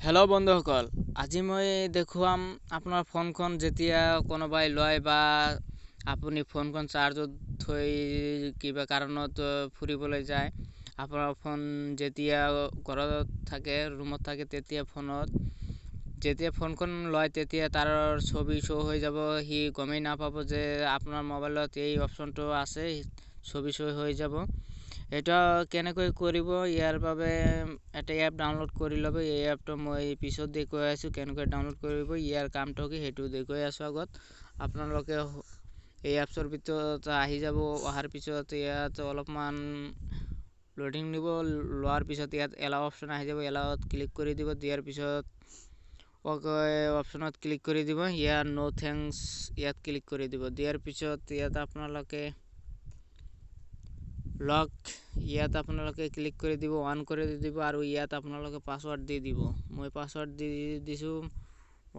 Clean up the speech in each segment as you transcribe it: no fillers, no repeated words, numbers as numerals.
Hello' বন্ধুসকল, আজি মই দেখুৱাম আপোনাৰ ফোনখন যেতিয়া কোনোবাই লয় বা আপুনি ফোনখন চাৰ্জত থৈ কিবা কাৰণত ফুৰিবলৈ যায়, আপোনাৰ ফোন যেতিয়া ঘৰত থাকে, ৰুমত থাকে, তেতিয়া ফোনত যেতিয়া ফোনখন লয় তেতিয়া তাৰ ছবি শ্ব' হৈ যাব। সি গমেই নাপাব যে আপোনাৰ মোবাইলত এই অপশ্যনটো আছে, ছবি শ্ব' হৈ যাব। এটা কেনেকৈ কৰিব, ইয়াৰ বাবে এটা এপ ডাউনলোড কৰি ল'ব। এই এপটো মই পিছত দেখুৱাই আছোঁ কেনেকৈ ডাউনলোড কৰিব, ইয়াৰ কামটো কি সেইটো দেখুৱাই আছোঁ আগত। আপোনালোকে এই এপছৰ ভিতৰত আহি যাব। অহাৰ পিছত ইয়াত অলপমান লোডিং নিব। লোৱাৰ পিছত ইয়াত এলাও অপশ্যন আহি যাব, এলাওত ক্লিক কৰি দিব। দিয়াৰ পিছত অ'কে অপশ্যনত ক্লিক কৰি দিব। ইয়াৰ ন' thanks ইয়াত ক্লিক কৰি দিব। দিয়াৰ পিছত ইয়াত আপোনালোকে লক ইয়াত আপোনালোকে ক্লিক কৰি দিব, অন কৰি দিব আৰু ইয়াত আপোনালোকে পাছৱৰ্ড দি দিব। মই পাছৱৰ্ড দি দিছোঁ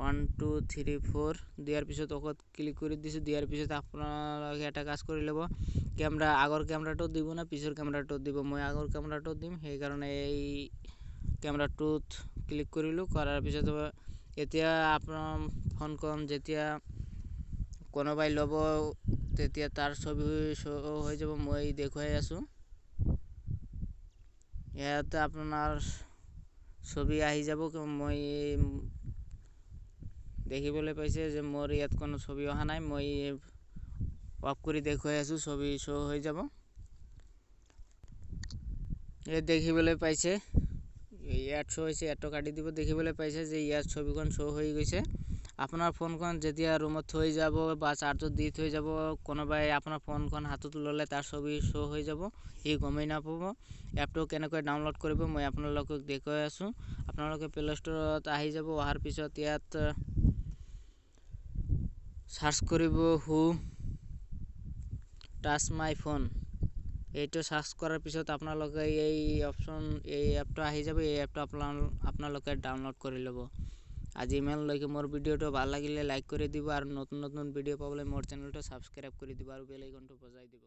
1 2 3 4। দিয়াৰ পিছত অকত ক্লিক কৰি দিছোঁ। দিয়াৰ পিছত আপোনালোকে এটা কাজ কৰি ল'ব, কেমেৰা আগৰ কেমেৰাটো দিব না পিছৰ কেমেৰাটো দিব। মই আগৰ কেমেৰাটো দিম, সেইকাৰণে এই কেমেৰাটোত ক্লিক কৰিলোঁ। কৰাৰ পিছত এতিয়া আপোনাৰ ফোনখন যেতিয়া কোনোবাই ল'ব তেতিয়া তাৰ ছবি শ্ব' হৈ যাব। মই দেখুৱাই আছোঁ, ইয়াত আপোনাৰ ছবি আহি যাব। মই দেখিবলৈ পাইছে যে মোৰ ইয়াত কোনো ছবি অহা নাই। মই অফ কৰি দেখুৱাই আছোঁ, ছবি শ্ব' হৈ যাব। ইয়াত দেখিবলৈ পাইছে ইয়াত শ্ব' হৈছে, ইয়াতটো কাটি দিব। দেখিবলৈ পাইছে যে ইয়াত ছবিখন শ্ব' হৈ গৈছে। আপোনাৰ ফোনখন যেতিয়া ৰুমত থৈ যাব বা চাৰ্জত দি থৈ যাব, কোনোবাই আপোনাৰ ফোনখন হাতত ল'লে তাৰ ছবি শ্ব' হৈ যাব, সি গমেই নাপাব। এপটো কেনেকৈ ডাউনলোড কৰিব মই আপোনালোকক দেখুৱাই আছোঁ। আপোনালোকে প্লে ষ্ট'ৰত আহি যাব। অহাৰ পিছত ইয়াত চাৰ্চ কৰিব হু টাচ my phone. এইটো চাৰ্চ কৰাৰ পিছত আপোনালোকে এই অপশ্যন, এই এপটো আহি যাব। এই এপটো আপোনালোকে ডাউনলোড কৰি ল'ব। আজি ইমানলৈকে। মোৰ ভিডিঅ'টো ভাল লাগিলে লাইক কৰি দিব আৰু নতুন নতুন ভিডিঅ' পাবলৈ মোৰ চেনেলটো ছাবস্ক্ৰাইব কৰি দিব আৰু বেল আইকনটো বজাই দিব।